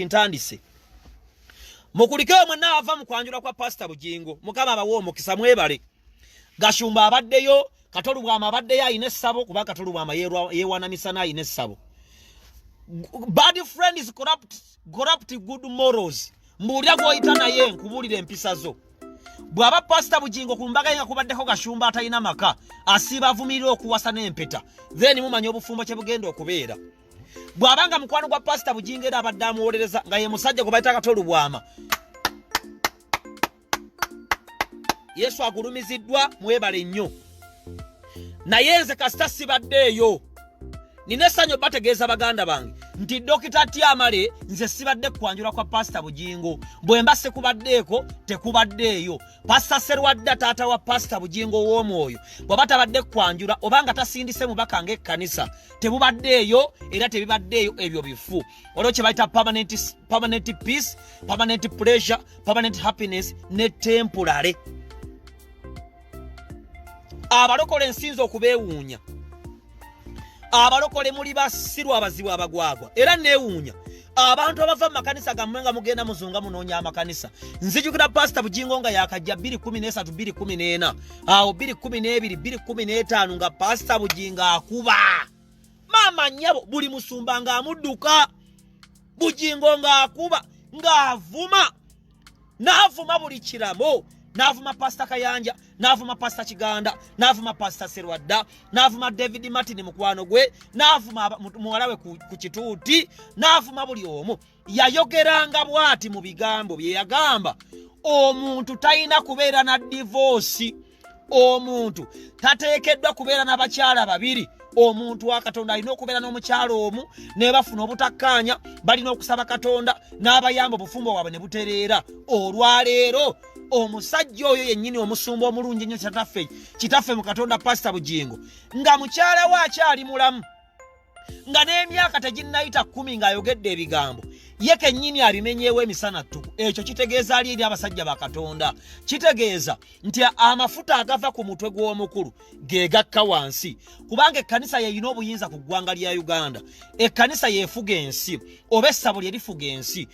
ntandise. Mukulikeyo mwenna ava mu kwanjula kwa Pasita Bugingo, Mukama abawe omukisa, mwebale. Gashumba abaddeyo, Katolubwama abaddeyo alina essabo, kuba Katolubwama yeewana misana alina essabo. Bad friend is corrupt, corrupt good morals. Mbuulira gw'oyita naye nkubuulira empisa zo. Bw'aba Pasita Bugingo ku mbaga ye nga kubaddeko Gashumba atalina maka, asiiba avumirira okuwasa n'empeta, then mumanya obufumbo kye bugenda okubeera. Bw'aba nga mukwano gwa Pasita Bugingo era abadde amuwolereza nga ye musajja gwe bayita Katolubwama, Yesu agulumiziddwa, mwebale nnyo. Naye nze kasita sibaddeeyo, nina essanyu bategeeza baganda bange nti Dokita Tyamale, nze sibadde kwanjula kwa Pasita Bugingo. Bwe mba sikubaddeeko, tekubaddeeyo. Pasita Serwadda, taata wa Pasita Bugingo ow'omwoyo, bw'aba tabadde kwanjula oba nga tasindise mubaka ng'ekkanisa, tebubaddeeyo era tebibaddeeyo. Ebyo bifu. Waliwo kye bayita permanent peace, permanent pleasure, permanent happiness ne temporary. Abalokole ensinza okubeewuunya, abalokole muli basiru, abazibu, abagwagwa. Era neewuunya abantu abava mu makanisa gammwe nga mugenda muzunga munoonya amakanisa. Nzijukira Pasita Bugingo nga yakajja 213, 214 awo, 212, 215, nga Pasita Bugingo akuba maama nnyabo, buli musumba ng'amudduka. Bugingo ng'akuba, ng'avuma, n'avuma buli kiramo, n'avuma Pasita Kayanja, n'avuma Pasita Kiganda, n'avuma Pasita Serwadda, n'avuma David Martin mukwano gwe, n'avuma muwala we ku kituuti, n'avuma buli omu. Yayogeranga bw'ati mu bigambo bye yagamba: omuntu talina kubeera na divoosi, omuntu tateekeddwa kubeera n'abakyala babiri, omuntu wa Katonda alina okubeera n'omukyala omu, ne bafuna obutakkaanya balina okusaba Katonda n'abayamba obufumbo bwabwe ne butereera. Olwaleero omusajja oyo yennyini, omusumba omulungi ennyo, kitaffe mu Katonda, Pasita Bugingo, nga mukyala we akyali mulamu, nga n'emyaka teginnayita 10, ng'ayogedde ebigambo ye kennyini abimenyeewo emisana ttuku. Ekyo kitegeeza ali eri abasajja ba Katonda? Kitegeeza nti amafuta agava ku mutwe gw'omukulu ge gakka wansi, kubanga ekkanisa yeyina obuyinza ku ggwanga lya Uganda. Ekkanisa yeefuga ensi, oba essabo lye lifuga ensi.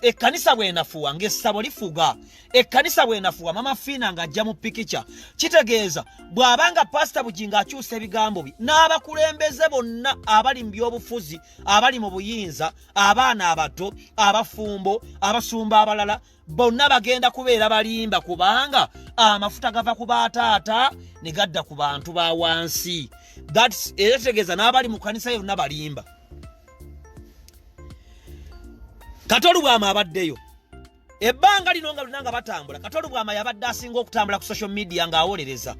Ekkanisa bw'enafuwa, ng'essabo lifuga. Ekkanisa bw'enafuwa, Mama Fiina ng'ajja mu pikica. Kitegeeza bw'aba nga Pasita Bugingo akyusa ebigambo bye, n'abakulembeze bonna abali mu byobufuzi, abali mu buyinza, abaana abato, abafumbo, abasumba abalala bonna bagenda kubeera balimba, kubanga amafuta gava ku bataata ne gadda ku bantu ba wansi. Era kitegeeza n'abali mu kanisa yonna balimba. Katolubwama abaddeyo ebbanga lino nga luna nga batambula. Katolubwama yabadde asinga okutambula ku social media ng'awolereza.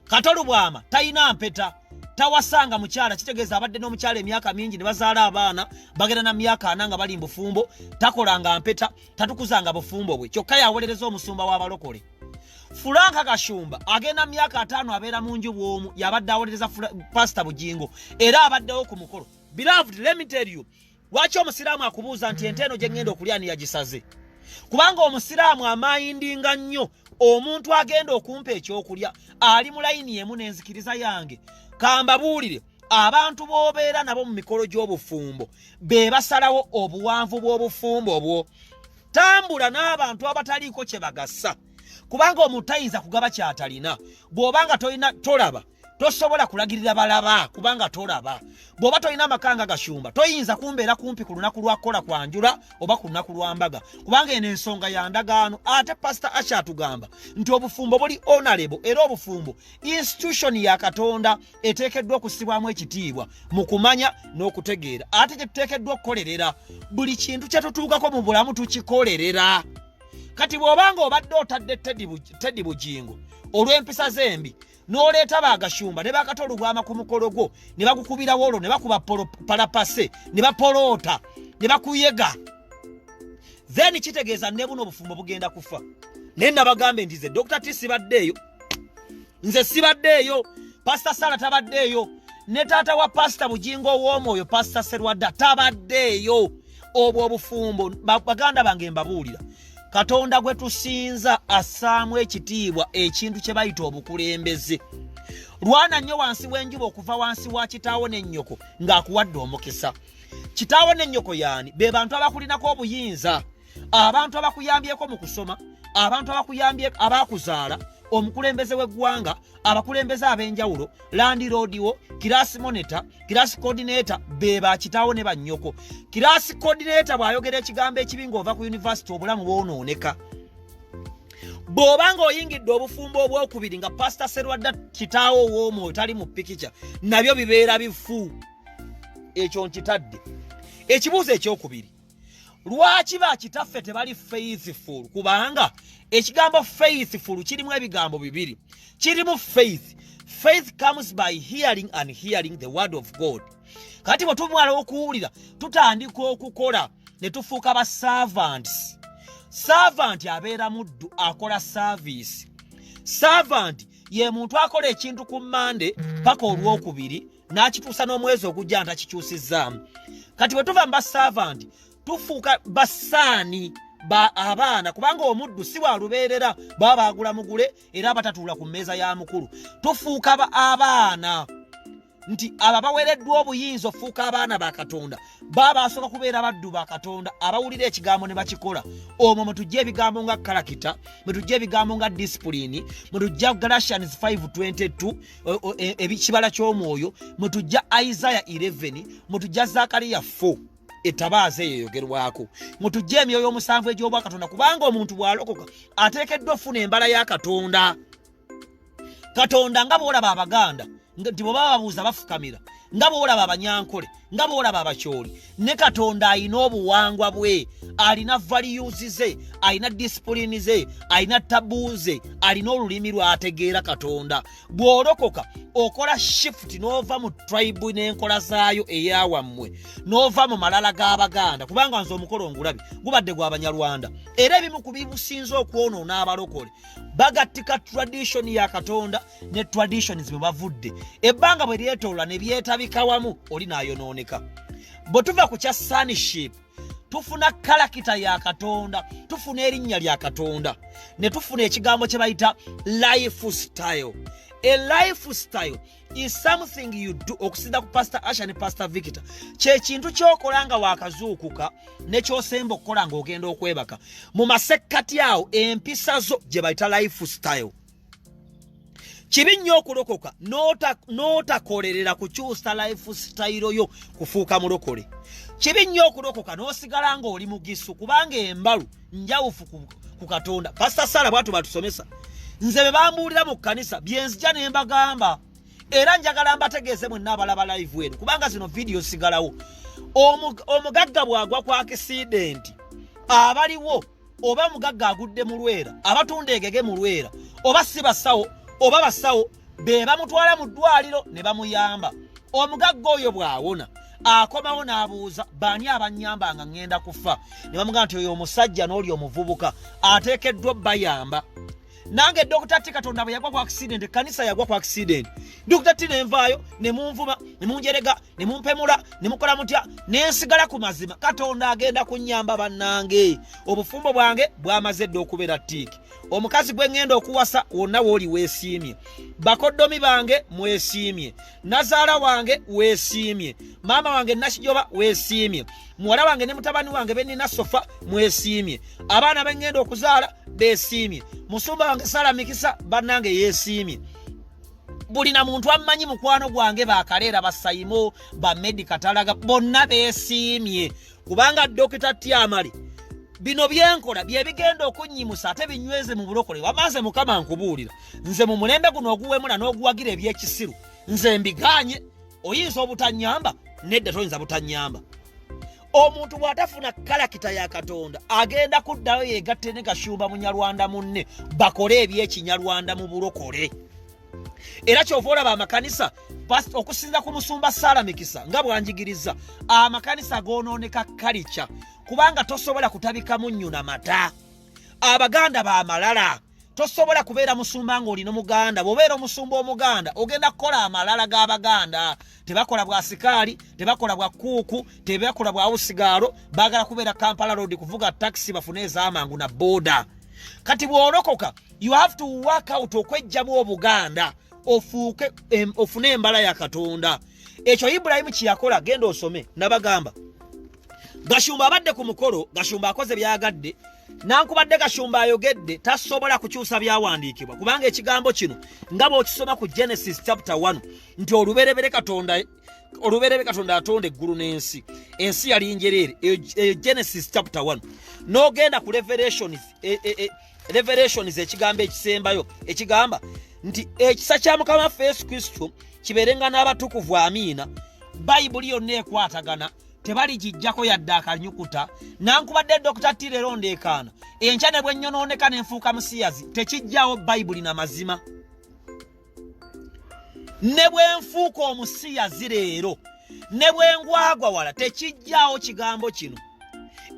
Katolubwama talina mpeta, tawasanga mukyala. Kitegeeza abadde n'omukyala emyaka mingi ne bazaala abaana, bagenda na myaka 40 nga bali mbufumbo. Takolanga mpeta, tatukuzanga bufumbo bwe, kyokka yawolereza omusumba w'abalokole Fulanka Gashumba. Agenda myaka 50 abeera mu nju bw'omu, yabadde awolereza Pasita Bugingo era abaddewo ku mukolo. Beloved, let me tell you, lwaki omusiraamu akubuuza nti ente eno gye ŋŋenda okulya ani yagisaze? Kubanga omusiraamu amayindinga nnyo omuntu agenda okumpa ekyokulya ali mu layini emu n'enzikiriza yange. Kambabuulire, abantu b'obeera nabo mu mikolo gy'obufumbo be basalawo obuwanvu bw'obufumbo bwo. Tambula n'abantu abataliiko kye bagasa, kubanga omuntu tayinza kugaba kyatalina. Bw'oba nga tolina, tolaba, tosobola kulagirira balaba, kubanga tolaba. Bw'oba tolina amakanga Gashumba, toyinza kumbeera kumpi ku lunaku lwa kukola kwanjula oba ku lunaku lwa mbaga, kubanga eno ensonga ya ndagaano. Ate Pasita Asha atugamba nti obufumbo buli honorable, era obufumbo institution ya Katonda eteekeddwa okussibwamu ekitiibwa mu kumanya n'okutegeera, ate kye tuteekeddwa okukolerera. Buli kintu kye tutuukako mu bulamu tukikolerera. Kati bw'obanga obadde otadde Teddy Bugingo olw'empisa z'embi, n'oleeta bagashumba ne bakata olubwama ku mukolo gwo, ne bagukubirawo, olwo ne bakuba palapase, ne bapoloota, ne bakuyega, then kitegeeza ne buno obufumbo bugenda kufa. Naye nabagambe nti nze Dr T sibaddeeyo, nze sibaddeeyo, Pasita Sala tabaddeeyo, ne taata wa Pasita Bugingo ow'omwoyo, Pasita Serwadda, tabaddeeyo. Obwo obufumbo, baganda bange, mbabuulira, Katonda gwe tusinza assaamu ekitiibwa ekintu kye bayita obukulembeze. Lwana nnyo wansi w'enjuba okuva wansi wa kitaawo n'ennyoko ng'akuwadde omukisa. Kitaawo ne nnyoko yaani? Be bantu abakulinako obuyinza, abantu abakuyambyeko mu kusoma, abantu abakuyambye, abakuzaala, omukulembeze w'eggwanga, abakulembeze ab'enjawulo, landlord wo, class monitor, class coordinator, be bakitaawo ne bannyoko. Class coordinator bw'ayogera ekigambo ekibi ng'ova ku university, obulamu bwonooneka. Bw'oba ng'oyingidde obufumbo obwokubiri nga Pasita Serwadda kitaawo ow'omwoyo tali mu pikica, nabyo bibeera bifu. Ekyo nkitadde. Ekibuuzo ekyokubiri: lwaki bakitaffe tebali faithful? Kubanga ekigambo faithful kirimu ebigambo bibiri. Kirimu faith. Faith comes by hearing, and hearing the word of God. Kati bwe tumala okuwulira, tutandika okukola ne tufuuka ba servants. Servant abeera muddu akola service. Servant ye muntu akola ekintu ku Mande paka Olwokubiri, n'akituusa n'omwezi ogujja ntakikyusizzaamu. Kati bwe tuva mu ba servant, tufuuka ba son, ba abaana, kubanga omuddu si wa lubeerera, baba baagula mugule era abatatuula ku mmeeza ya mukulu. Tufuuka abaana, nti abo abaweereddwa obuyinza ofuuka abaana ba Katonda baba basooka kubeera baddu ba Katonda abawulira ekigambo ne bakikola. Omwo mwetujja ebigambo nga character, mwetujja ebigambo nga discipline, mwetujja Galatians 522, ekibala ky'omwoyo, mwetujja Isaiah 11, mwetujja Zakariya 4, etabaaza eyo eyogerwako, mwetujja emyoyo omusanvu egy'obwakatonda. Kubanga omuntu bw'alokoka ateekeddwa ofuna embala ya Katonda. Katonda nga bw'olaba Abaganda nti bwe baba babuuza bafukamira, nga bw'olaba Abanyankole, nga bw'olaba Abakyoli, ne Katonda alina obuwangwa bwe, alina values ze, alina discipline ze, alina taboo ze, alina olulimi lw'ategeera. Katonda bw'olokoka okola shift n'ova mu tribe n'enkola zaayo eyawammwe, n'ova mu malala g'Abaganda. Kubanga nze omukolo ngulabye gubadde gw'Abanyarwanda, era ebimu ku bibusinze okwonoona abalokole, bagattika tradition ya Katonda ne traditions bwe bavudde. Ebbanga bwe lyetoola ne byetabika wamu, oli n'ayonooneka. Bwe tuva ku kya sonship, tufuna character ya Katonda, tufuna erinnya lya Katonda, ne tufuna ekigambo kye bayita lifestyle. A lifestyle is something you do. Okusinza ku Pastor Asha ne Pastor Victor, kyekintu kyokola nga wakazuukuka nekyosemba okukola ng'ogenda okwebaka. Mu masekkati awo, empisa zo gye bayita lifestyle. Kibi nnyo okulokoka n'otakolerera kukyusa lifestyle yo kufuuka mulokole. Kibi nnyo okulokoka n'osigala ng'oli mugisu, kubanga embalu njawufu ku Katonda. Pasita Sara bwatu batusomesa. Nze bwe bambuulira mu kkanisa byenzija ne mbagamba, era njagala mbategeeze mwenna abalaba live eno, kubanga zino vidiyo sigalawo. Omugagga bw'agwa ku accident, abaliwo, oba mugagga agudde mu Lwera, abatunda egege mu Lwera, oba si basawo oba basawo, be bamutwala mu ddwaliro ne bamuyamba. Omugagga oyo bw'awona, akomawo n'abuuza, "Baani abannyamba nga ŋŋenda kufa?" Ne bamugamba nti, "Oyo omusajja n'oli omuvubuka ateekeddwa bayamba." Nange Dr T, Katonda bwe yagwa ku accident, ekkanisa yagwa ku accident, Dr T nenvaayo ne munvuma, ne munjerega, ne mumpemula, ne mukola mutya, nensigala ku mazima. Katonda agenda kunnyamba. Bannange, obufumbo bwange bwamaze dda okubeera tick. Omukazi gwe ŋŋenda okuwasa, wonna wooli weesiimye. Bakoddomi bange mwesiimye, nazaala wange weesiimye, maama wange Nakijoba weesiimye, muwala wange ne mutabani wange benina sofa mwesiimye, abaana beŋŋenda okuzaala beesiimye, musumba wange Sala Mikisa bannange yeesiimye, buli na muntu ammanyi, mukwano gwange bakaleera, basayimo bamedi Katalaga, bonna beesiimye, kubanga Dokita Tyamali bino byenkola byebigenda okunnyimusa ate binyweze mu bulokole. Wamaze Mukama nkubuulira, nze mu mulembe guno oguwemula n'oguwagira ebyekisiru, nze mbiganye. Oyinza obutanyamba? Nedda, toyinza butanyamba. Omuntu bw'atafuna character ya Katonda, agenda kuddayo yegatte ne Gashumba Munyarwanda munne, bakole ebyekinyarwanda mu bulokole. Era kyova olaba amakanisa, okusinza ku musumba Saala Mikisa nga bwanjigiriza, amakanisa goonooneka culture, kubanga tosobola kutabika munnyu na mata. Abaganda bamalala. Tosobola kubeera musumba ng'olina Muganda. Bw'obeera omusumba Omuganda, ogenda kukola amalala g'Abaganda. Tebakola bwa sikaali, tebakola bwa kuuku, tebakola bwa usigaalo. Baagala kubeera Kampala Road, kuvuga takisi bafune ez'amangu na booda. Kati bw'olokoka, you have to work out okwejjamu Obuganda, ofuuke ofune embala ya Katonda. Ekyo Ibulayimu kyeyakola. Genda osome. Nabagamba Gashumba abadde ku mukolo, Gashumba akoze byagadde, nankubadde Gashumba ayogedde tasobola kukyusa byawandiikibwa, kubanga ekigambo kino nga bw'okisoma ku Genesis chapter 1 nti oluberebere Katonda, oluberebere Katonda atonda eggulu n'ensi, ensi yali njereere. Eyo Genesis chapter 1. N'ogenda ku Revelations, Revelations ekigambo ekisembayo ekigamba nti ekisa kya Mukama waffe Yesu Kristo kibeerenga n'abatukuvu, amiina. Bayibuli yonna ekwatagana, tebaligijjako yadde akanyukuta. Nankubadde Dokita T leero ndeekaana, enkya ne bwenyonooneka ne nfuuka musiyazi, tekijjawo Bayibuli na mazima. Ne bwenfuuka omusiyazi leero, ne bwengwagwa wala, tekijjaawo kigambo kino.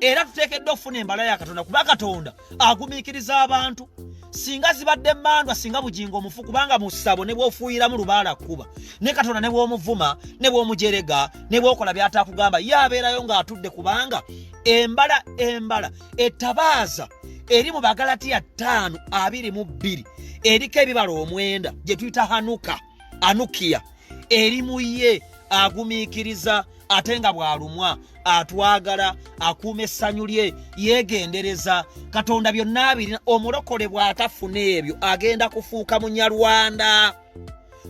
Era tuteekeddwa okufuna embala ya Katonda, kuba Katonda agumiikiriza abantu. Singa zibadde emmandwa, singa Bugingo omufu, kubanga mu ssabo ne bw'ofuuyiramu lubaala kkuba, ne Katonda ne bw'omuvuma ne bw'omujerega ne bw'okola by'atakugamba, ye abeerayo ng'atudde, kubanga embala etabaaza eri mu Bagalatiya 5:22 eriko ebibala 9 gye tuyita hanuka anukiya eri mu ye. Agumiikiriza, ate nga bw'alumwa atwagala, akuuma essanyu lye, yeegendereza. Katonda byonna abirina. Omulokole bw'atafuna ebyo agenda kufuuka Munyarwanda.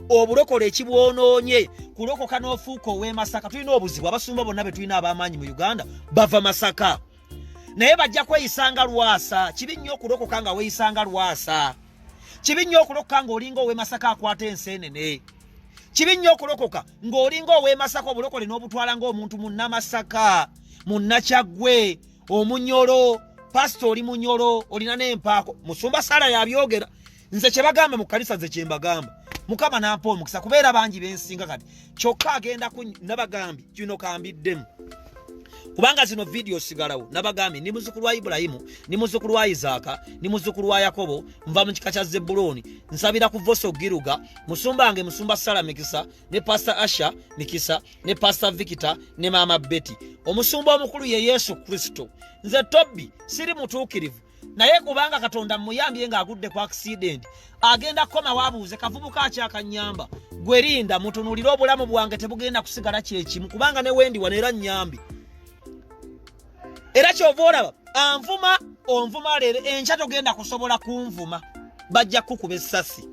Obulokole ekibwonoonye kulokoka n'ofuuka ow'e Masaka. Tulina obuzibu, abasumba bonna be tulina ab'amaanyi mu Uganda bava Masaka, naye bajja kweyisanga Lwasa. Kibi nnyo okulokoka nga weeyisanga Lwasa. Kibi nnyo okulokoka ng'olinga ow'e Masaka akwata enseenene. Kibi nnyo okulokoka ng'olinga ow'e Masaka, obulokole n'obutwala ng'omuntu Munnamasaka, Munnakyaggwe, Omunyolo. Pasita oli Munyolo, olina n'empaako. Musumba Saala yabyogera. Nze kye bagamba mu kkanisa, nze kye mbagamba. Mukama n'ampa omukisa kubeera bangi bensinga kati, kyokka agenda ku nabagambye kino kambiddemu, kubanga zino vidiyo sigalawo. Nabagambye ndi muzukulu wa Ibulayimu, ndi muzukulu wa Isaaka, ndi muzukulu wa Yakobo, nva mu kika kya Zebbulooni, nsabira ku Voso Giruga. Musumba wange Musumba Sala Mikisa ne Pasita Asha Mikisa ne Pasita Vikita ne Maama Betty. Omusumba omukulu ye Yesu Kristo. Nze Tobbi siri mutuukirivu, naye kubanga Katonda muyambye ng'agudde ku accident, agenda kukomawo abuuze kavubuka akyakanyamba. Gwe linda mutunuulire, obulamu bwange tebugenda kusigala kyekimu, kubanga ne wendi wano era nyambi. Era kyova olaba anvuma, onvuma leero, enkya togenda kusobola kunvuma, bajja kukuba essasi.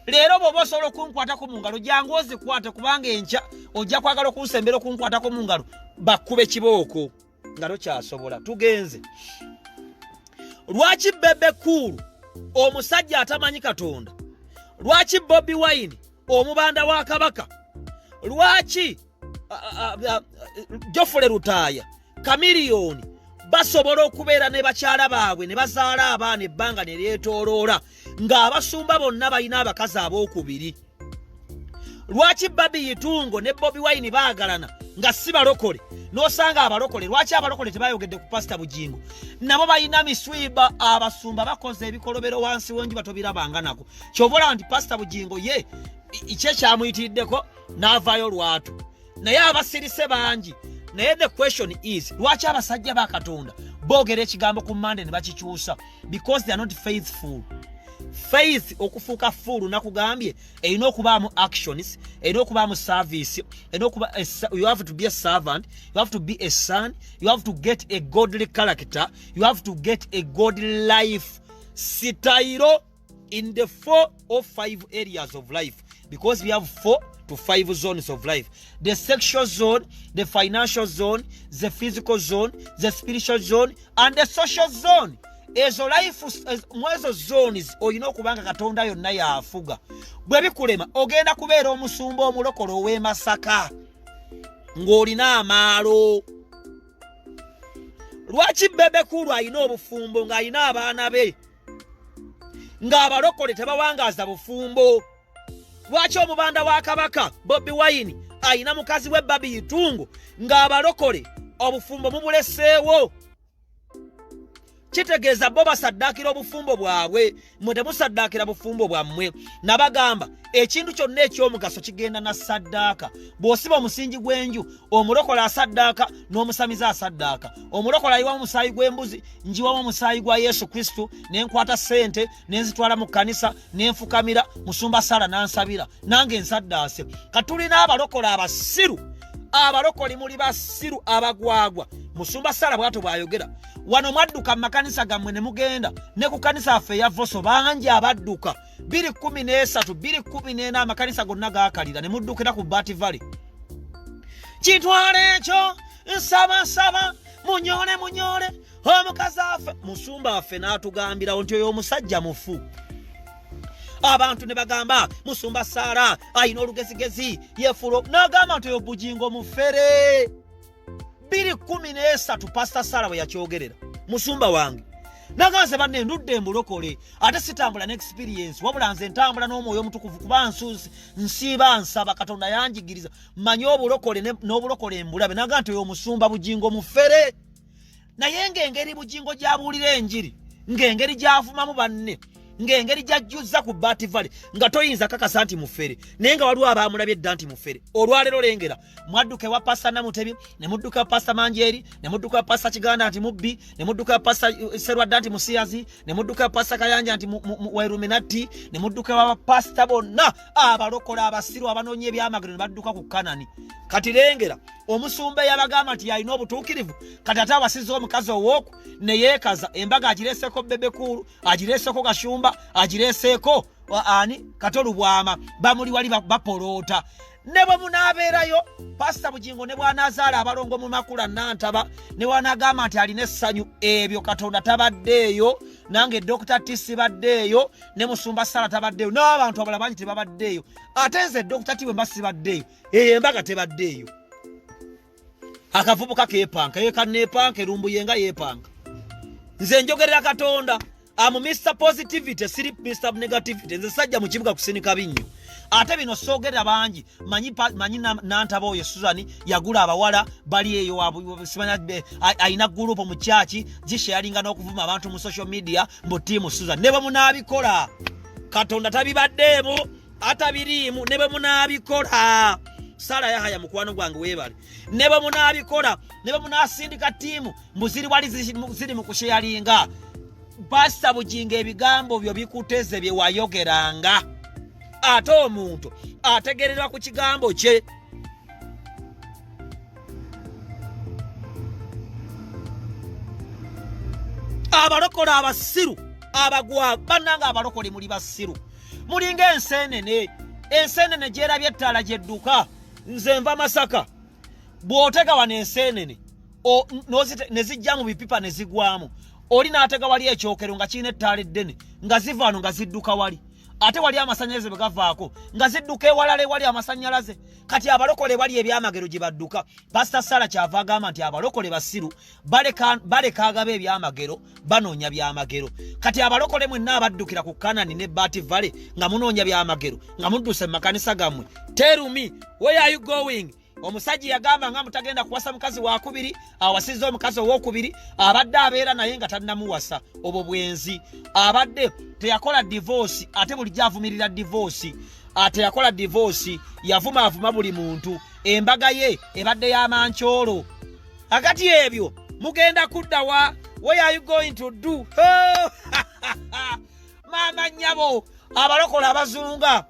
Leero bw'oba osobola okunkwatako mu ngalo, jangu ozikwate, kubanga enkya ojja kwagala okunsembera okunkwatako mu ngalo, bakkube kibooko nga tokyasobola. Tugenze. Lwaki Bebe Cool omusajja atamanyi Katonda? Lwaki Bobi Wine omubanda wa Kabaka? Lwaki Geoffrey Lutaaya, Kamiliyoni basobola okubeera ne bakyala baabwe ne bazaala abaana ebbanga ne lyetooloola, ng'abasumba bonna balina abakazi abookubiri? Lwaki Babi Yitungo ne Bobi Wine baagalana nga si balokole, n'osanga abalokole? Lwaki abalokole tebayogedde ku Pasita Bugingo? Nabo balina miswiba. Abasumba bakoze ebikolobero wansi w'enjuba tobirabanga nako. Kyova olaba nti Pasita Bugingo ye kye kyamuyitiriddeko n'avaayo lwatu, naye abasirise bangi. Naye the question is, lwaki abasajja ba Katonda boogera ekigambo ku Mande ne bakikyusa? Because they are not faithful. Faith okufuuka full, nakugambye, erina okubaamu actions, erina okubaamu service, erina okuba, you have to be a servant, you have to be a son, you have to get a godly character, you have to get a godly life style in the four or five areas of life, because we have four to five zones of life: the sexual zone, the financial zone, the physical zone, the spiritual zone and the social zone. Ezo life, mu ezo zones olina okubanga Katonda yonna yafuga. Bwe bikulema, ogenda kubeera omusumba omulokole ow'e Masaka ng'olina amaalo. Lwaki Bebe Cool alina obufumbo ng'alina abaana be, ng'abalokole tebawangaaza bufumbo? Lwaki omubanda wa Kabaka Bobi Wine ayina mukazi we Babi Itungo, ng'abalokole obufumbo mubuleseewo? Kitegeeza bo basaddaakira obufumbo bwabwe, mwe temusaddaakira bufumbo bwammwe. Nabagamba ekintu kyonna ekyomugaso kigenda na saddaaka. Bw'osiba omusingi gw'enju, omulokole asaddaaka n'omusamize asaddaaka. Omulokole ayiwamu omusaayi gw'embuzi, njiwamu omusaayi gwa Yesu Kristo, ne nkwata ssente ne nzitwala mu kkanisa ne nfukamira, musumba Sala n'ansabira, nange nsaddaase. Katulina abalokole abasiru. Abalokole muli basiru abagwagwa. Musumba Sara bw'atyo bw'ayogera. Wano mwadduka mu makanisa gammwe ne mugenda ne ku kanisa affe eya Voso, bangi abadduka 2013 2014 amakanisa gonna gaakalira ne muddukira ku Bat Valley. Kitwala ekyo, nsaba nsaba munyole munyole omukazi afe. Musumba affe n'atugambirawo nti oyo omusajja mufu. Abantu ne bagamba musumba Sara alina olugezigezi yefuula, n'agamba nti oyo Bugingo mufere. 2013 Pasita Sara bwe yakyogerera musumba wange, naganze banne ndudde mbulokole, ate sitambula ne experience, wabula nze ntambula n'omwoyo omutukuvu, kuba nsiiba nsaba Katonda yanjigiriza manye obulokole n'obulokole embulabe. Naga nti oyo omusumba Bugingo mufere, naye ng'engeri Bugingo gy'abuulira enjiri, ng'engeri gy'avumamu banne, ng'engeri gy'ajjuzza ku Bat Valley, nga toyinza kakasa nti mufere, naye nga waliwo abaamulabye edda nti mufere. Olwaleero lengera mwadduka ewa Pasita Namutebi, ne mudduka ewa Pasita Manjeeri, ne mudduka ewa Pasita Kiganda nti mubbi, ne mudduka ewa Pasita Serwadda nti musiyazi, ne mudduka ewa Pasita Kayanja nti wa Illuminati, ne mudduka ewa pasita bonna abalokola abasiru abanoonya ebyamagero, ne badduka ku Kanani. Kati lengera omusumba eyabagamba nti yalina obutuukirivu, kati ate awasiza omukazi owooku ne yeekaza embaga, agireeseeko Bebe Cool, agireeseeko Gashumba, agireeseeko ani Katolubwama, bamuli wali bapoloota. Ne bwe munaabeerayo Pasita Bugingo ne bw'anaazaala abalongo mu Makula Nantaba, ne bw'anaagamba nti alina essanyu, ebyo Katonda tabaddeeyo, nange Dokita T sibaddeeyo, ne musumba Sala tabaddeeyo, n'abantu abalala bangi tebabaddeeyo. Ate nze Dokita T bwe mba sibaddeeyo, eyo embaga tebaddeeyo. Akavubuka keepanka, yekanneepanka, erumbuye nga yeepanka. Nze njogerera Katonda. Am Mr Positivity, siri Mr Negativity. Nze sajja mu kibuga kusinika binnyo, ate bino soogerera bangi. Manyi, manyi Nantaba oyo Susan yagula abawala bali eyo, simanya alina gurupu mu kyaki gisharinga n'okuvuma abantu mu social media mbu team Susan. Ne bwe munaabikola, Katonda tabibaddeemu, atabiriimu. Ne bwe munaabikola, Sara Yahaya mukwano gwange weebale, ne bwe munaabikola, ne bwe munaasindika ttiimu mbu ziri wali ziri mu kusheyalinga, Pasita Bugingo ebigambo byo bikuteze bye wayogeranga. Ate omuntu ategererwa ku kigambo kye. Abalokole abasiru abagwa bannange, abalokole muli basiru, mulinga enseenene. Enseenene gyerabye ettaala gyedduka. Nze nva Masaka, bw'otega wano enseenene ne zijja mu bipipa ne zigwamu, oli n'atega wali ekyokero nga kirina ettaala eddene, nga ziva wano nga zidduka wali, ate wali amasannyalaze bwe gavaako nga zidduka ewalala ewali amasannyalaze. Kati abalokole wali ebyamagero gye badduka. Pasita Sara kyava agamba nti abalokole basiru, baleka agaba ebyamagero, banoonya byamagero. Kati abalokole mwenna abaddukira ku Kanani ne Bat Valley nga munoonya byamagero, nga mudduse mu makanisa gammwe, tell me where are you going? Omusajja yagamba nga mutagenda kuwasa mukazi wakubiri, awasizza omukazi owokubiri, abadde abeera naye nga tannamuwasa. Obwo bwenzi. Abadde teyakola divorce, ate bulijjo avumirira divorce, ate yakola divorce, yavumaavuma buli muntu. Embaga ye ebadde y'amankyolo. Akati ebyo mugenda kudda wa? Where are you going to do? Maama nnyabo, abalokola abazunga,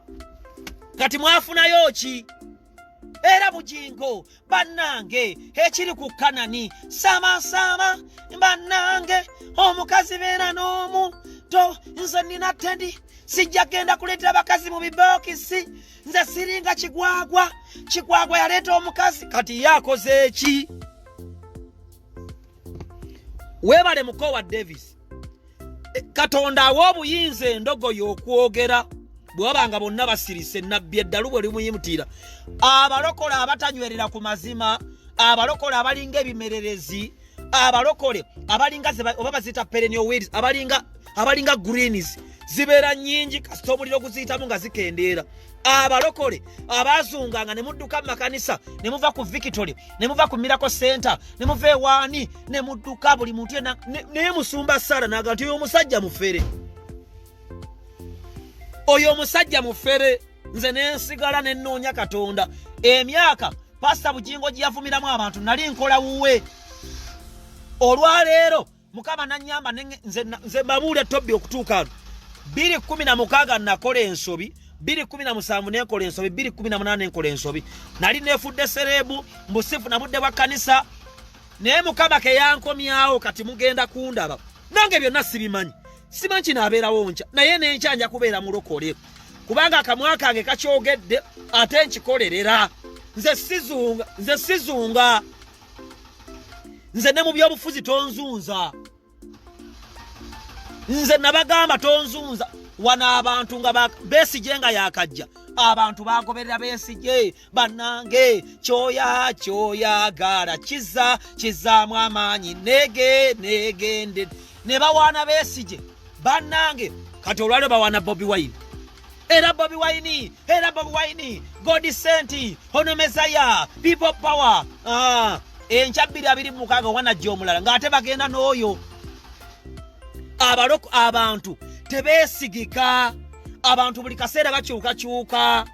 kati mwafunayo ki? Era Bugingo bannange, ekiri ku Kanani, samasama bannange, omukazi beera n'omu to. Nze nina Teddy, sijja genda kuleetera bakazi mu bibookisi. Nze siringa Kigwagwa. Kigwagwa yaleeta omukazi, kati ye akoze eki? Weebale mukowa Davis. Katonda awa obuyinza endogoyi okwogera bwe baba nga bonna basirise. Nabbi eddalu bwe limuyimutira. Abalokole abatanywerera ku mazima, abalokole abalinga ebimererezi, abalokole abalinga oba baziyita perennial weeds, abalinga greens, zibeera nnyingi, kasita omuliro guziyitamu nga zikendeera. Abalokole abazunganga ne mudduka mu makanisa, ne muva ku Victory, ne muva ku Miracle Center, ne muva ewaani, ne mudduka buli muntu yenna, naye musumba Sara n'agamba nti oyo omusajja mufere, oyo omusajja mufere. Nze nensigala nenoonya Katonda. Emyaka Pasita Bugingo gye yavumiramu abantu nali nkola wuwe. Olwaleero Mukama nanyamba, nze mbabuulira, Tobbi, okutuuka ano 2016 nakola ensobi. 217 nenkola ensobi, 218 nenkola ensobi. Nali nefudde serebu mbusifu na budde bwa kkanisa, naye Mukama keyankomyawo. Kati mugenda kundaba nange byonna sibimanyi, simanyi kinaabeerawo nkya, naye n'enkya nja kubeera mulokole, kubanga akamwa kange kakyogedde ate nkikolerera. Nze sizunga, nze sizunga, nze ne mu byobufuzi tonzunza. Nze nabagamba tonzunza. Wano abantu nga Besigye nga yakajja, abantu bagoberera Besigye. Bannange, kyoya kyoyagala kiza kizaamu amaanyi, nege negende ne bawaana Besigye. Bannange, kati olwaliro bawaana Bobi Wine, era Bobi Wine, era Bobi Wine, God sent, ono Messiah, people power. Ah, enkya 2026 wanajja omulala ng'ate bagenda n'oyo. Abaloko abantu tebeesigika, abantu buli kaseera bakyukakyuka.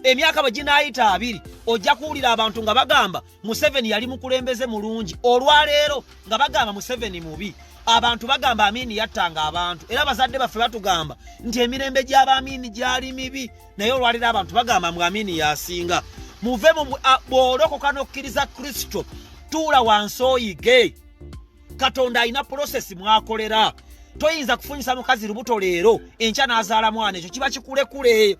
Emyaka bwe ginaayita 20, ojja kuwulira abantu nga bagamba Museveni yali mukulembeze mulungi, olwaleero nga bagamba Museveni mubi. Abantu bagamba Amini yattanga abantu, era bazadde baffe batugamba nti emirembe gy'Abaamini gyali mibi, naye olwaleero abantu bagamba mbu Amini yasinga. Muve mu bw'olokoka n'okkiriza Kristo, tuula wansi oyige. Katonda alina process mwakolera. Toyinza kufunyisa mukazi lubuto leero, enkya n'azaala mwana, ekyo kiba kikulekule.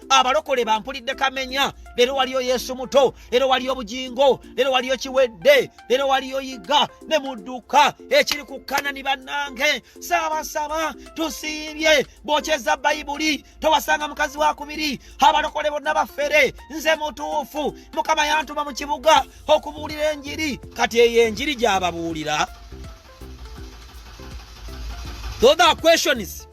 Abalokole bampulidde kamenya, leero waliyo Yesu muto, leero waliyo Bujingo, leero waliyo Kiwedde, leero waliyo Yiga ne mudduka ekiri ku Kanani. Bannange, saabasaba tusiibye, bwokyeza Bayibuli towasanga mukazi wakubiri. Abalokole bonna bafere, nze mutuufu, Mukama yantuma mu kibuga okubuulira enjiri. Kati eyo enjiri gy'ababuulira? Those are questions,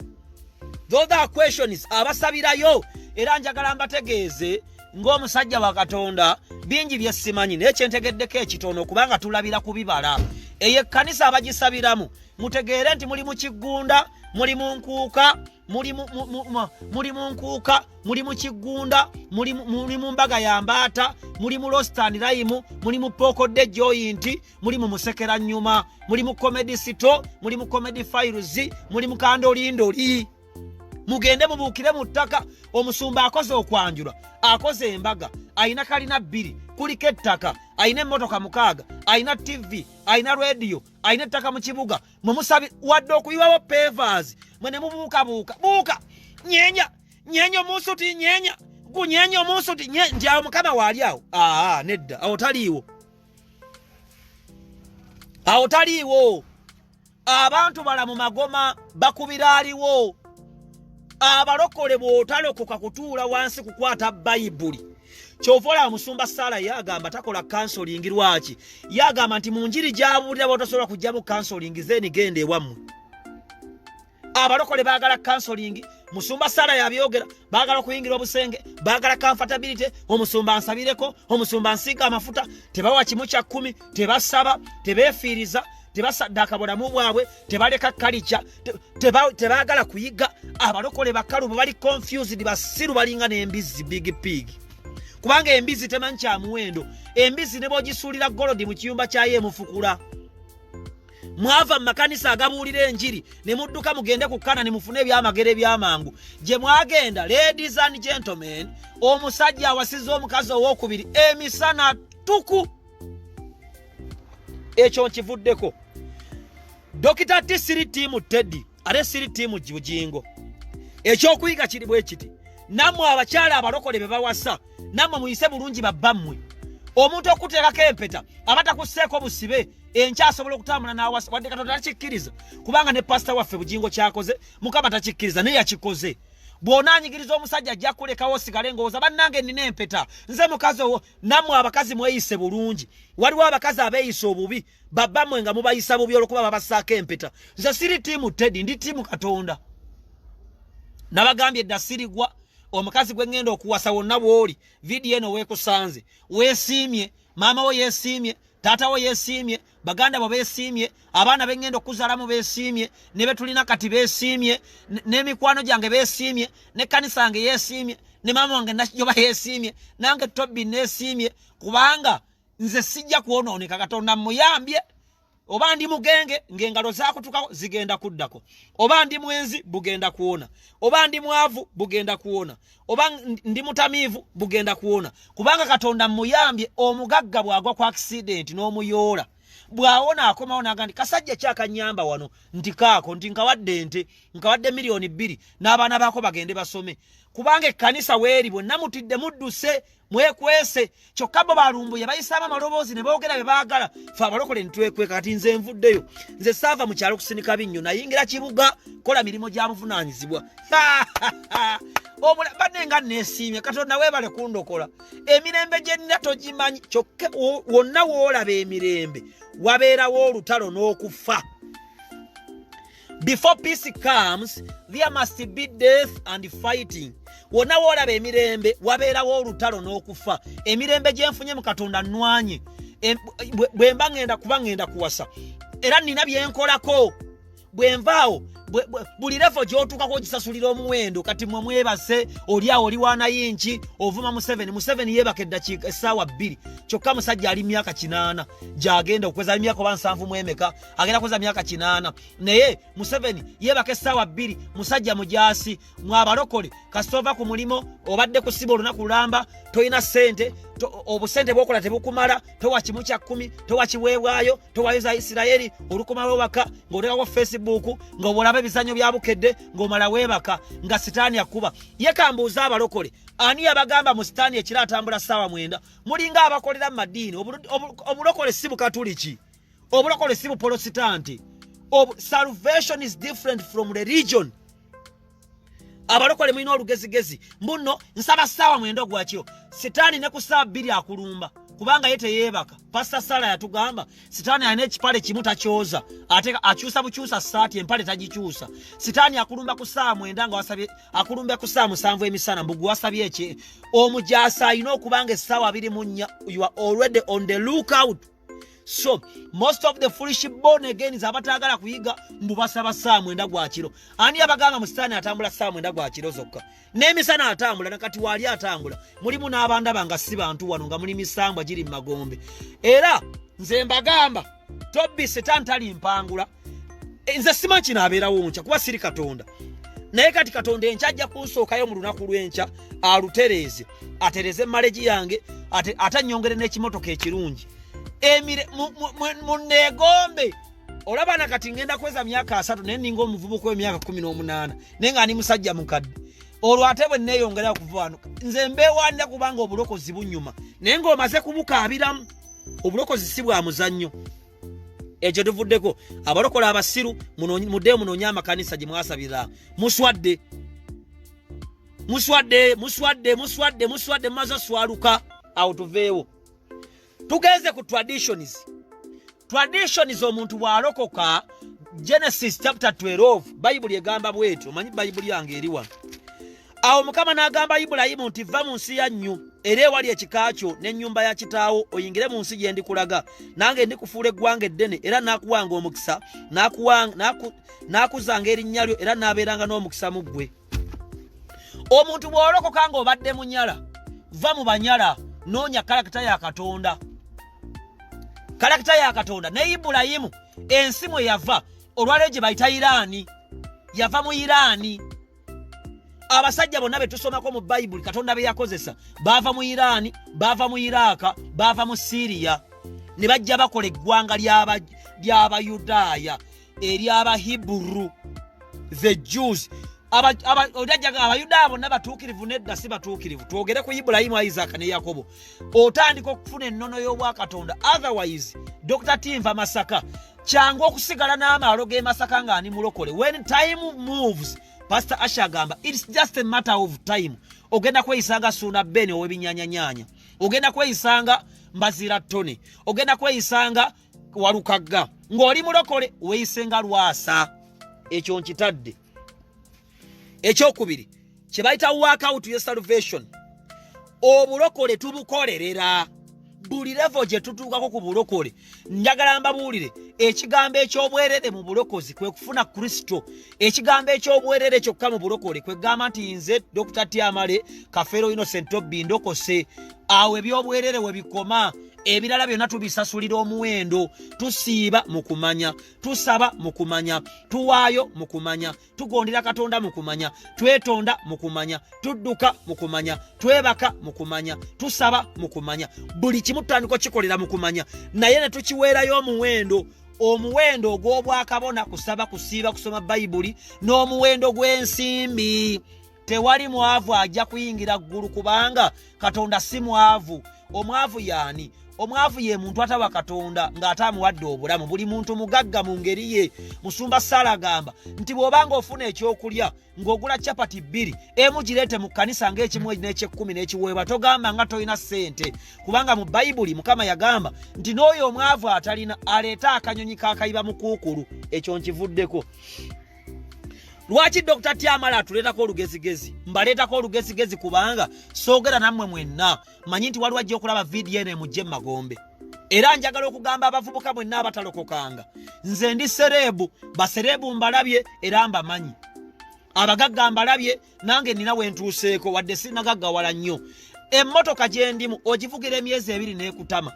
those are questions. Abasabirayo, era njagala mbategeeze ng'omusajja wa Katonda, bingi bye simanyi, naye kyentegeddeko ekitono, kubanga tulabira ku bibala. Eyo ekkanisa abagisabiramu, mutegeere nti muli mu kiggunda, muli mu nkuuka, muli mu nkuuka, muli mu kiggunda, muli mu mbaga ya mbaata, muli mu roast and lime, muli mu pokodde joint, muli mu musekera nyuma, muli mu comedy store, muli mu comedy files, muli mu kandolindoli. Mugende mubuukire mu ttaka. Omusumba akoze okwanjula, akoze embaga, ayina kalina 2, kuliko ettaka, ayina emmotoka 6, ayina TV, ayina rediyo, ayina ettaka mu kibuga. Mwemusabi wadde okuyiwawo pavers, mwe ne mubuukabuuka buuka nyenya nyenya omunsuti nyenya gunyenya omunsuti nti awo Mukama waali awo? Aa, nedda, awo taliiwo, awo taliiwo. Abantu bala mu magoma bakubira aliwo. Abalokole, bw'otalokoka kutuula wansi kukwata Bayibuli. Kyova olaba musumba Saala yagamba takola counselling. Lwaki? Yagamba nti mu njiri gy'abuulira bw'otasobola kugyamu counselling, then genda ewammwe. Abalokole baagala counselling, musumba Saala yabyogera, baagala okuyingira obusenge, baagala comfortability, omusumba ansabireko, omusumba nsiiga amafuta. Tebawa kimu kya kkumi, tebasaba, tebeefiiriza, tebasaddaaka bulamu bwabwe, tebaleka kalica, tebaagala kuyiga. Abalokole bakalubo, bali confused, basiru, balinga n'embizzi, big pig, kubanga embizzi temanyi kya muwendo. Embizzi ne bw'ogisuulira gold mu kiyumba kyayo emufukula. Mwava mu makanisa agabuulira enjiri ne mudduka mugende ku Kana ne mufune ebyamagero ebyamangu gye mwagenda. Ladies and gentlemen, omusajja awasiza omukazi owokubiri emisana tuku, ekyo nkivuddeko. Dokita T siri team Teddy, ate siri team Bujingo. Ekyokuyiga kiri bwe kiti: nammwe abakyala abalokole be bawasa, nammwe muyise bulungi babbammwe. Omuntu okuteekako empeta aba takusseeko busibe, enkya asobola okutambula n'awasa, wadde Katonda takikkiriza, kubanga ne pasita waffe Bujingo kyakoze Mukama takikkiriza, naye yakikoze. Bw'onaanyigiriza omusajja, ajja kulekawo osigale ngowooza, bannange nina empeta, nze mukazi owo. Nammwe abakazi mweyise bulungi. Waliwo abakazi abeeyisa obubi, babbammwe nga mubayisa bubi olwokuba babassaako empeta. Nze siri team Teddy, ndi team Katonda. Nabagambye dda, sirigwa omukazi gwe ŋŋenda okuwasa. Wonna bw'oli, vidiyo eno weekusanze, weesiimye, maama wo yeesiimye, taata wo yeesiimye, baganda bo beesiimye, abaana beŋŋenda okuzaalamu beesiimye, ne betulina kati beesiimye, n'emikwano gyange beesiimye, n'ekkanisa yange yeesiimye, ne maama wange Nakijoba yeesiimye, nange Tobi neesiimye, kubanga nze sijja kwonooneka. Katonda muyambye. Oba ndi mugenge ng'engalo zakutukako zigenda kuddako, oba ndi mwenzi bugenda kuwona, oba ndi mwavu bugenda kuwona, oba ndi mutamiivu bugenda kuwona, kubanga Katonda muyambye. Omugagga bw'agwa ku accident n'omuyoola, bw'awona akomawo naga nti kasajja kyakanyamba wano, nti kaako nti nkawadde ente, nkawadde 2 miliyoni n'abaana baako bagende basome, kubanga ekkanisa weeri bwenna mutidde, mudduse, mwekwese. Kyokka bo balumbuye bayisaamu amaloboozi ne boogera bye baagala. Fe abalokole nitwekweka. Kati nze nvuddeyo, nze saava mu kyalo kusinika binnyo, nayingira kibuga kola mirimu gya buvunaanyizibwa. Banne nga neesiimye Katonda, weebale kundokola. Emirembe gye nnina togimanyi. Kyokka wonna woolaba emirembe wabeerawo olutalo n'okufa. Before peace comes, there must be death and fighting. Wonna woolaba emirembe wabeerawo olutalo n'okufa. Emirembe gye nfunye mu Katonda nnwanye. Bwe mba ŋŋenda kuba ŋŋenda kuwasa, era nina byenkolako bwe nvaawo. Buli level gy'otuukako ogisasulira omuwendo. Kati mwe mwebase, oli awo oli wanayinki ovuma Museveni. Museveni yeebaka eddakiika essaawa 2 kyokka. Musajja ali myaka 80 gyagenda okweza, ali myaka oba 70 mu emeka, agenda kweza myaka 80, naye Museveni yeebaka essaawa 2. Musajja mujaasi. Mwabalokole kasita ova ku mulimo, obadde kusiba olunaku lulamba, tolina ssente, obusente bwokola tebukumala, towa kimu kya kkumi, towa kiweebwayo, towayo za Isirayeri. Olukomawo waka ng'otekako Facebook, ng'olaba ebizanyo bya Bukedde, ng'omala weebaka nga sitaani akuba. Ye kambuuza abalokole, ani yabagamba mu sitaani ekiro atambula ssaawa 9? Mulinga abakolera mu madiini. Obulokole si bukatuliki, obulokole si bupolositanti. Salvation is different from religion. Abalokole mulina olugezigezi mbuno nsaba ssaawa 9 ogwakiro. Sitaani ne ku ssaawa 2 akulumba, kubanga ye teyeebaka. Pasita Sala yatugamba sitaani alina ekipale kimu takyoza, ate akyusa bukyusa saati, empale tagikyusa. Sitaani akulumba ku ssaawa 9 nga wasabye, akulumba ku ssaawa 7 emisana mbugu wasabye eki. Omujaasi alina okubanga essaawa 24 you are already on the lookout. So most of the foolish born agains abataagala kuyiga mbu basaba ssaawa 9 gwakiro. Ani abagamba mu sitaani atambula ssaawa 9 gwakiro zokka? N'emisana atambula, nakati waali atambula. Mulimu n'abandaba nga si bantu wano, nga muli misambwa giri mu magombe. Era nze mbagamba, tobbi sitaani tali mpangula. Nze simanyi kinaabeerawo nkya, kuba siri Katonda, naye kati Katonda enkya ajja kunsookayo mu lunaku lw'enkya alutereeze, atereeze marriage yange, ate annyongere n'ekimotoka ekirungi. Emire muneegombe. Olaba na kati ngenda kweza myaka 30, naye ninga omuvubuka w'emyaka 18, naye nga ndi musajja mukadde. Olwo ate bwe neeyongera okuva wano, nze mbeewanira, kubanga obulokozi bunyuma, naye ng'omaze kubukaabiramu. Obulokozi si bwa muzannyo. Ekyo tuvuddeko. Abalokola abasiru, muddeyo munoonye amakanisa gye mwasabira. Muswadde, muswadde, muswadde, muswadde, muswadde, mumaze oswaluka. Awo tuveewo tugenze ku traditions. Traditions, omuntu bw'alokoka, Genesis chapter 12, Bayibuli egamba bwetyo. Omanyi Bayibuli yange eri wano. Awo Mukama n'agamba Ibulayimu nti, "Va mu nsi yannyu era ewali ekika kyo n'ennyumba ya kitaawo, oyingire mu nsi gye ndikulaga. Nange ndikufuula eggwanga eddene, era naakuwanga omukisa, naakuzanga erinnya lyo, era naabeeranga n'omukisa mu ggwe." Omuntu bw'olokoka ng'obadde munyala, va mu banyala, noonya character ya Katonda, character ya Katonda. Ne Ibulayimu ensi mwe yava olwaleero gye bayita Iraani, yava mu Iraani. Abasajja bonna be tusomako mu Bayibuli Katonda be yakozesa baava mu Iraani, baava mu Iraaka, baava mu Siriya, ne bajja bakola eggwanga ly'Abayudaaya ery'Abahiburu, the Jews. Abayudaaya bonna batuukirivu? Nedda, si batuukirivu. Twogere ku Ibulayimu, Isaaka ne Yakobo. Otandika okufuna ennono y'Obwakatonda. Otherwise, Dr Tinva Masaka, kyangu okusigala n'amaalo g'e Masaka nga ani mulokole. When time moves, Pastor Asha agamba, it's just a matter of time, ogenda kweyisanga Suuna Ben ow'ebinyanyanyanya, ogenda kweyisanga Mbazira Tony, ogenda kweyisanga Walukagga. Ng'oli mulokole weeyisenga Lwasa. Ekyo nkitadde. Ekyokubiri kye bayita workout ye salvation. Obulokole tubukolerera. Buli level gye tutuukako ku bulokole, njagala mbabuulire ekigambo eky'obwerere mu bulokozi kwe kufuna Kristo. Ekigambo eky'obwerere kyokka mu bulokole kwe kugamba nti, "Nze Dr Tiamale Kafeero Innocent Tobbi, ndokose." Awo ebyobwerere we bikoma, ebirala byonna tubisasulira omuwendo. Tusiiba mu kumanya, tusaba mu kumanya, tuwaayo mu kumanya, tugondera Katonda mu kumanya, twetonda mu kumanya, tudduka mu kumanya, twebaka mu kumanya, tusaba mu kumanya. Buli kimu tutandika okikolera mu kumanya, naye ne tukiweerayo omuwendo, omuwendo ogw'obwakabona, kusaba, kusiiba, kusoma Bayibuli, n'omuwendo gw'ensimbi. Tewali mwavu ajja kuyingira ggulu, kubanga Katonda si mwavu. Omwavu yaani? Omwavu ye muntu atawa Katonda ng'ate amuwadde obulamu. Buli muntu mugagga mu ngeri ye. Musumba Saala agamba nti bw'obanga ofuna ekyokulya ng'ogula capati 2, emu gireete mu kkanisa ng'ekimu n'ekyekkumi n'ekiweebwa. Togamba nga tolina ssente, kubanga mu Bayibuli Mukama yagamba nti n'oyo omwavu atalina aleete akanyonyi k'akayiba mukuukulu. Ekyo nkivuddeko. Lwaki Dr. Tyamala atuleetako olugezigezi? Mbaleetako olugezigezi kubanga soogera nammwe mwenna, manyi nti waliwo ajja okulaba vidiyo eno emujje mu magombe. Era njagala okugamba abavubuka mwenna abatalokokanga, nze ndi celeb, ba celeb mbalabye era mbamanyi, abagagga mbalabye, nange nina wentuuseeko wadde sinagaggawala nnyo. Emmotoka gye ndimu ogivugira emyezi 2 n'ekutama,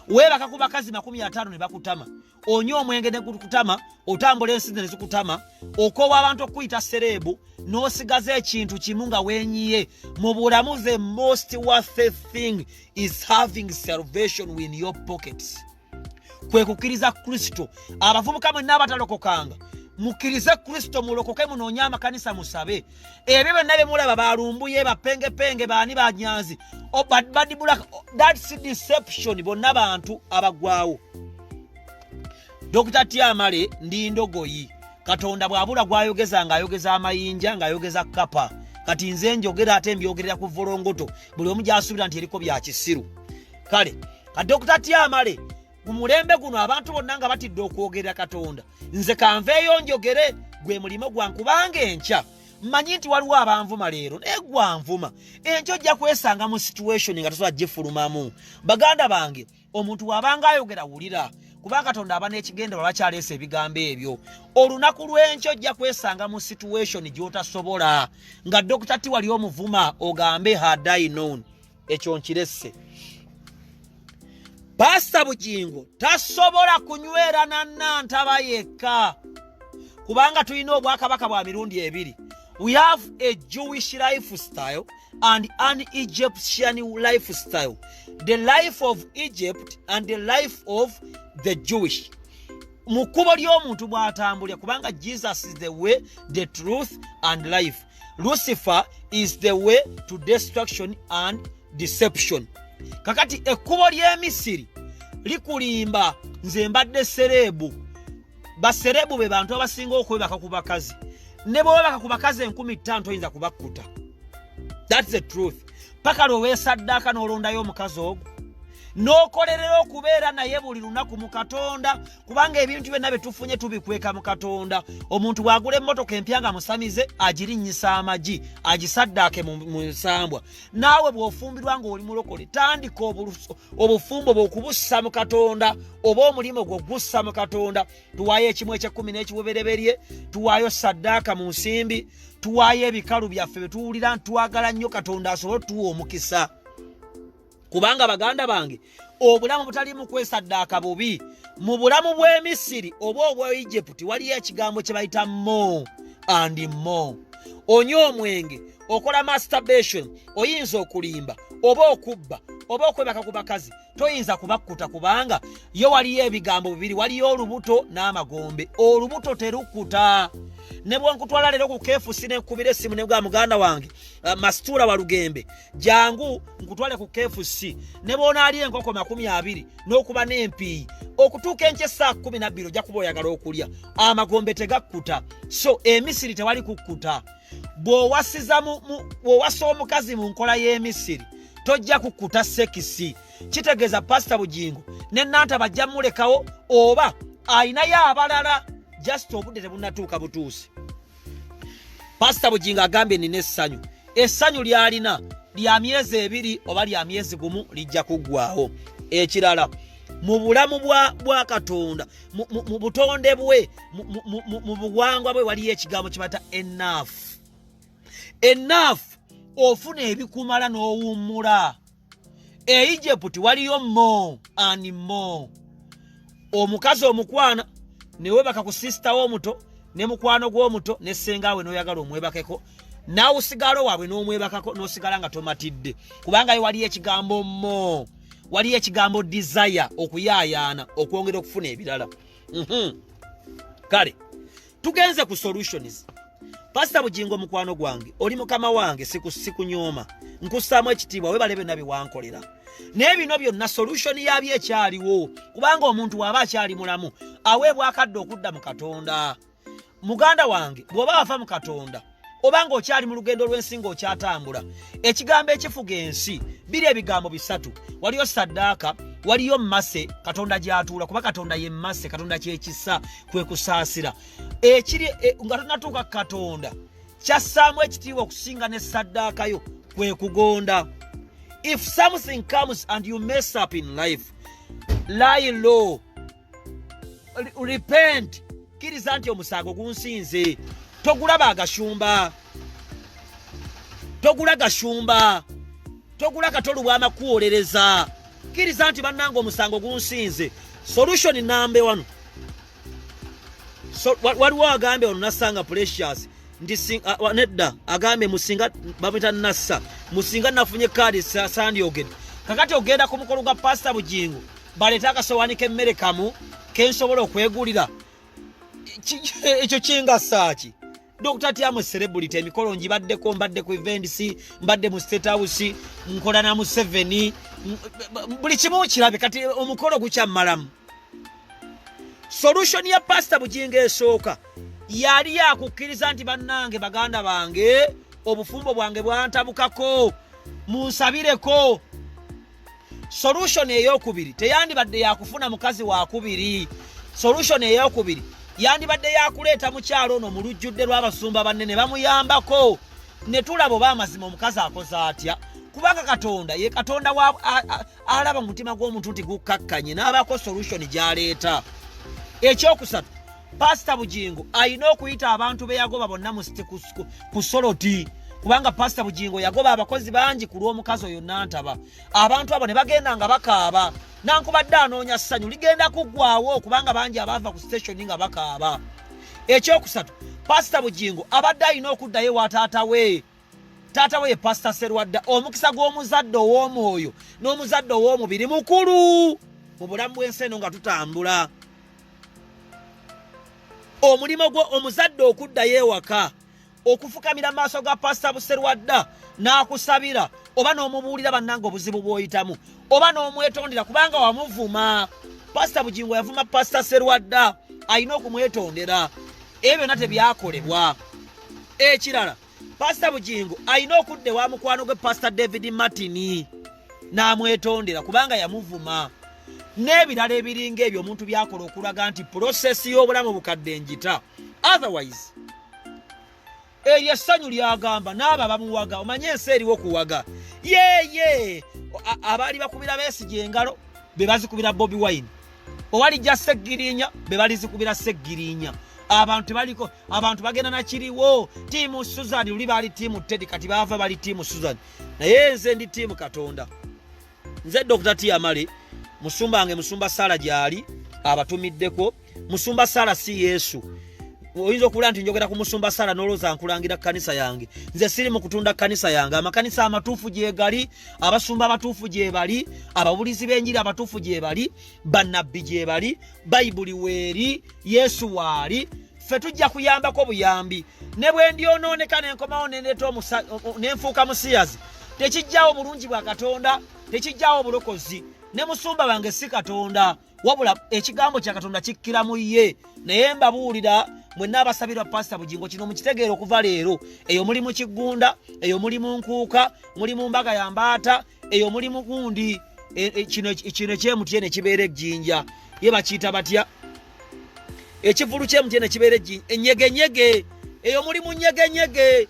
weebaka ku bakazi 50 ne bakutama, onywa omwenge ne gukutama, otambula ensi ne zikutama, okoowa abantu okuyita celeb, n'osigaza ekintu kimu nga weenyiye mu bulamu. The most worth thing is having salvation in your pockets, kwe kukkiriza Kristo. Abavubuka mwenna abatalokokanga, mukkirize Kristo, mulokoke, munoonye amakanisa, musabe. Ebyo byonna bye mulaba, balumbuye, bapengepenge, baani, banyanzi, badibula, that's deception. Bonna bantu abagwawo. Dr. Tyamale, ndi ndogoyi. Katonda bw'abula gw'ayogeza ng'ayogeza amayinja, ng'ayogeza kapa. Kati nze njogera, ate mbyogerera ku volongoto buli omu gy'asuubira nti eriko bya kisiru. Kale ka Dr. Tyamale, mu mulembe guno abantu bonna nga batidde okwogerera Katonda, nze kanveeyo njogere, gwe mulimo gwange, kubanga enkya mmanyi nti waliwo abanvuma leero, naye gwanvuma enkya ojja kwesanga mu situation nga tosobola gifulumamu. Baganda bange, omuntu bw'abanga ayogera, wulira, kubanga Katonda aba n'ekigendera lwakyaleesa ebigambo ebyo. Olunaku lw'enkya ojja kwesanga mu situation gy'otasobola, nga Dr. T wali omuvuma, ogambe had I known. Ekyo nkiresse. Pasita Bugingo tasobola kunywera na Nantaba yekka, kubanga tulina obwakabaka bwa mirundi ebiri. We have a Jewish lifestyle and an Egyptian lifestyle, the life of Egypt and the life of the Jewish. Mu kkubo ly'omuntu bw'atambulira, kubanga Jesus is the way, the truth and life. Lucifer is the way to destruction and deception. Kakati ekkubo ly'Emisiri likulimba. Nze mbadde celeb. Ba celeb be bantu abasinga okwebaka ku bakazi. Ne bwewebaka ku bakazi 5000, toyinza kubakkuta. That's the truth. Paka lwe weesaddaaka n'olondayo omukazi ogwo n'okolerera okubeera naye buli lunaku mu Katonda, kubanga ebintu byonna bye tufunye tubikweka mu Katonda. Omuntu bw'agula emmotoka empya nga musamize, agirinnyisa amagi, agisaddaake mu nsambwa. Naawe bw'ofumbirwa ng'oli mulokole, tandika obufumbo bw'okubussa mu Katonda, oba omulimu gwo gussa mu Katonda. Tuwaayo ekimu ekyekkumi n'ekiwebereberye, tuwaayo saddaaka mu nsimbi, tuwaayo ebikalu byaffe bye tuwulira nti twagala nnyo Katonda asobole otuwa omukisa, kubanga baganda bange, obulamu butalimu kwesaddaaka bubi. Mu bulamu bw'Emisiri oba obwa Egypt waliyo ekigambo kye bayita more and more. Onywa omwenge, okola masturbation, oyinza okulimba oba okubba oba okwebaka ku bakazi, toyinza kubakkuta, kubanga yo waliyo ebigambo bibiri, waliyo olubuto n'amagombe. Olubuto terukkuta. Ne bwenkutwala leero ku KFC, nenkubira essimu nebwa muganda wange, Masituula Walugembe, jangu nkutwale ku KFC, ne bw'onaali enkoko 20 n'okuba n'empiiyi, okutuuka enkya essaawa 12 ojja kuba oyagala okulya. Amagombe tegakkuta. So Emisiri tewali kukkuta. Bw'owasa omukazi mu nkola y'Emisiri, tojja kukkuta sex. Kitegeeza Pasita Bugingo ne Nanta bajja mulekawo oba ayinayo abalala, just obudde tebunnatuuka butuusi. Pasita Bugingo agambye nina essanyu. Essanyu lyalina lya myezi 2 oba lya myezi 1, lijja kuggwawo. Ekirala, mu bulamu bwa Katonda, mu butonde bwe, mu buwangwa bwe, waliyo ekigambo kibata enough. Enough, ofuna ebikumala n'owummula. E Egypt waliyo more and more. Omukazi omukwana newebaka ku sisita w'omuto ne mukwano gw'omuto ne ssenga we n'oyagala omwebakeko, naawusigalo waabwe n'omwebakako, n'osigala nga tomatidde, kubanga yo waliyo ekigambo more, waliyo ekigambo desire, okuyaayaana okwongera okufuna ebirala. Kale tugenze ku solutions. Pasita Bugingo, mukwano gwange, oli mukama wange, sikunyooma, nkussaamu ekitiibwa, webale byonna byewankolera. Naye bino byonna solution yabyo ekyaliwo, kubanga omuntu waaba akyali mulamu aweebwa akadde okudda mu Katonda. Muganda wange, bw'oba wava mu Katonda oba ng'okyali mu lugendo lw'ensi ng'okyatambula, ekigambo ekifuga ensi biri ebigambo bisatu. Waliyo saddaaka, waliyo mercy, Katonda gy'atuula, kuba Katonda ye mercy, Katonda kyekisa, kwe kusaasira ekiri nga tonatuuka. Katonda kyassaamu ekitiibwa okusinga ne saddaakayo kwe kugonda. If something comes and you mess up in life, lie low, repent, kkiriza nti omusango gunsinze. Togulaba agashumba, togula gashumba, togula katolubwa amakuwolereza. Kkiriza nti bannanga omusango gunsinze. Solution nambe wano. So, waliwo agambye ono nasanga Precious nti nedda, agambye musinga bamwita Nassa, musinga nafunye kaadi sandyogedde. Kakati ogenda ku mukolo gwa Pasita Bugingo, baleete akasowaani k'emmere kamu kensobola okwegulira. Ekyo kingasaaki? Dr Tiamu celebrity, emikolo ngibaddeko, mbadde ku events, mbadde mu State House, nkola na Museveni, buli kimu kirabe. Kati omukolo gukyammalamu. Solution ya Pasita Bugingo esooka yali yakukkiriza nti bannange, baganda bange, obufumbo bwange bwantabukako, munsabireko. Solution eyokubiri teyandibadde yakufuna mukazi wakubiri. Solution eyokubiri yandibadde yakuleeta mukyalo ono mu lujjudde lw'abasumba banne ne bamuyambako, ne tulaba oba amazima omukazi akoze atya, kubanga Katonda ye Katonda alaba mu mutima gw'omuntu nti gukkakkanye, n'abaako solution gy'aleeta. Ekyokusatu, Pasita Bugingo alina okuyita abantu be yagoba bonna ku Soloti, kubanga Pasita Bugingo yagoba abakozi bangi ku lw'omukazi oyo Nantaba. Abantu abo ne bagenda nga bakaaba, nankubadde anoonya ssanyu ligenda kuggwawo, kubanga bangi abaava ku station nga bakaaba. Ekyokusatu, Pasita Bugingo abadde alina okuddayo ewa taata we. Taata we ye Pasita Serwadda. Omukisa gw'omuzadde ow'omwoyo n'omuzadde ow'omubiri mukulu mu bulamu bw'ensi eno nga tutambula. Omulimu gwo omuzadde okuddayo ewaka, okufukamira mu maaso ga Pasita Buserwadda n'akusabira, oba n'omubuulira bannanga obuzibu bw'oyitamu, oba n'omwetondera kubanga wamuvuma. Pasita Bugingo yavuma Pasita Serwadda, alina okumwetondera. Ebyo byonna tebyakolebwa. Ekirala, Pasita Bugingo alina okudda ewa mukwano gwe Pasita David Martin n'amwetondera kubanga yamuvuma, n'ebirala ebiringa ebyo omuntu byakola okulaga nti process y'obulamu bukadde njita. Otherwise eryo essanyu lyagamba n'abo abamuwaga, omanye ensi eriwo kuwaga yeye. Abaali bakubira Besigye engalo be bazikubira Bobi Wine, owalijja Seggirinya be balizikubira Seggirinya. Abantu tebaliko, abantu bagenda nakiriwo. Team Susan, luli baali team Teddy, kati baava bali team Susan. Naye nze ndi team Katonda. Nze Dr Tiamale, musumba wange Musumba Sala gyali abatumiddeko. Musumba Sala si Yesu. Oyinza okuwulira nti njogera ku Musumba Sala n'olowooza nkulangira kkanisa yange. Nze siri mu kutunda kkanisa yange. Amakanisa amatuufu gye gali, abasumba abatuufu gye bali, ababulizi b'enjiri abatuufu gye bali, bannabbi gye bali, Bayibuli weeri, Yesu waali. Ffe tujja kuyambako buyambi. Ne bwe ndyonooneka nenkomawo nendeeta nenfuuka musiyazi, tekijjawo bulungi bwa Katonda, tekijjawo obulokozi. Ne musumba wange si Katonda, wabula ekigambo kya Katonda kikkira mu ye. Naye mbabuulira mwenna abasabirwa Pasita Bugingo, kino mukitegeera okuva leero. Eyo muli mu Kiggunda, eyo muli mu Nkuuka, muli mu mbaga ya Mbaata, eyo muli mu gundi, kino ekyemutyene kibeera ejjinja, ye bakiyita batya ekivulu kyemutyene kibeera ejjinja, enyegenyege, eyo muli mu nyegenyege.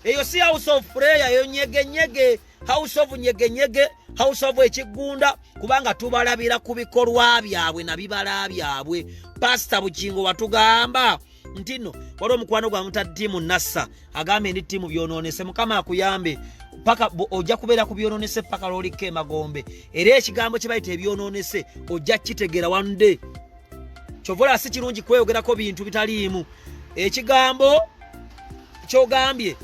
Eyo si house of prayer, eyo nyegenyege, house of nyegenyege, house of Ekiggunda, kubanga tubalabira ku bikolwa byabwe na bibala byabwe. Pasita Bugingo watugamba nti nno waliwo omukwano gwa muta team Nassa, agambye ndi team byonoonese. Mukama akuyambe. Paka ojja kubeera ku byononese paka lwolikko emagombe. Era ekigambo kye bayita ebyononese ojja kukitegeera one day. Kyova olaba si kirungi kweyogerako bintu bitaliimu. Ekigambo kyogambye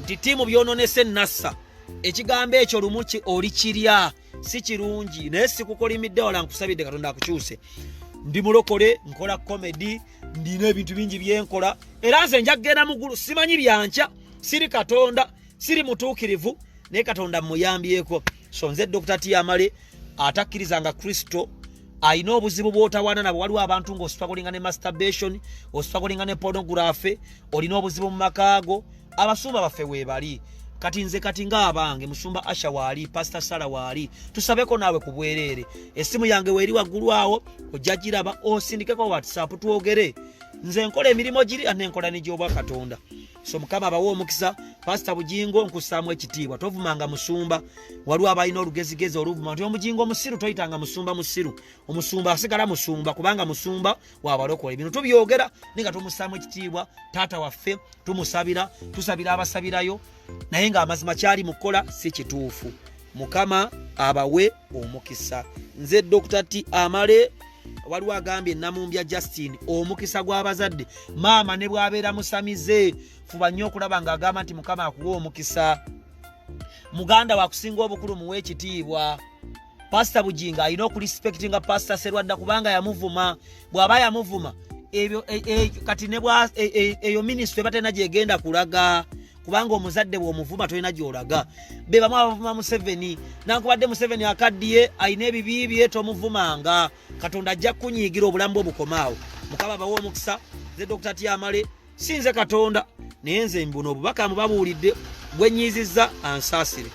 nti tiimu byononese nassa, ekigambo ekyo lumu olikirya, si kirungi. Naye sikukolimidde wala, nkusabidde Katonda akukyuse. Ndi mulokole, nkola comedy, ndina ebintu bingi byenkola, era nze nja kugenda mu ggulu. Simanyi byankya, siri Katonda, siri mutuukirivu, naye Katonda muyambyeko. So nze Dr. Tiyamale atakkiriza nga Kristo alina obuzibu bw'otawaana nabwo. Waliwo abantu ng'ostrugglinga ne masturbation, ostrugglinga ne pornography, olina obuzibu mu makaago. Abasumba baffe weebali kati. Nze kati ng'abange Musumba Asha waali, Pastor Sara waali, tusabeko naawe ku bwereere. Essimu yange weeri waggulu awo, ojja giraba, osindikeko WhatsApp twogere. Nze nkola emirimu giri ate nkola ne gy'obwa Katonda. So Mukama abawe omukisa. Pasita Bujingo, nkussaamu ekitiibwa, tovumanga musumba. Waliwo abalina olugezigezi oluvuma nti omujingo musiru. Toyitanga musumba musiru. Omusumba asigala musumba kubanga musumba wabalokole. Bino tubyogera naye nga tumussaamu ekitiibwa. Taata waffe tumusabira, tusabira abasabirayo, naye ng'amazima kyali mukukola si kituufu. Mukama abawe omukisa. Nze Dr. T Amale. Waliwo agambye Namumbya Justin, omukisa gw'abazadde, maama ne bw'abeera musamize, fuba nnyo okulaba ng'agamba nti Mukama akuwa omukisa. Muganda wakusinga obukulu muwe ekitiibwa. Pasita Bujinga alina okurespectinga Pasita Serwadda kubanga yamuvuma. Bw'aba yamuvuma ebyo kati ne bwa eyo minisitule eba terina gyegenda kulaga, kubanga omuzadde bw'omuvuma tolina gy'olaga. Be bamu abavuma Museveni, nankubadde Museveni akaddiye, alina ebibi bye, tomuvumanga. Katonda ajja kukunyiigira, obulamu bwe bukomaawo. Mukama abawe omukisa. Nze Dr. Tyamale, si nze Katonda, naye nze mbuno obubaka mubabuulidde. Gwe nyiizizza ansaasire.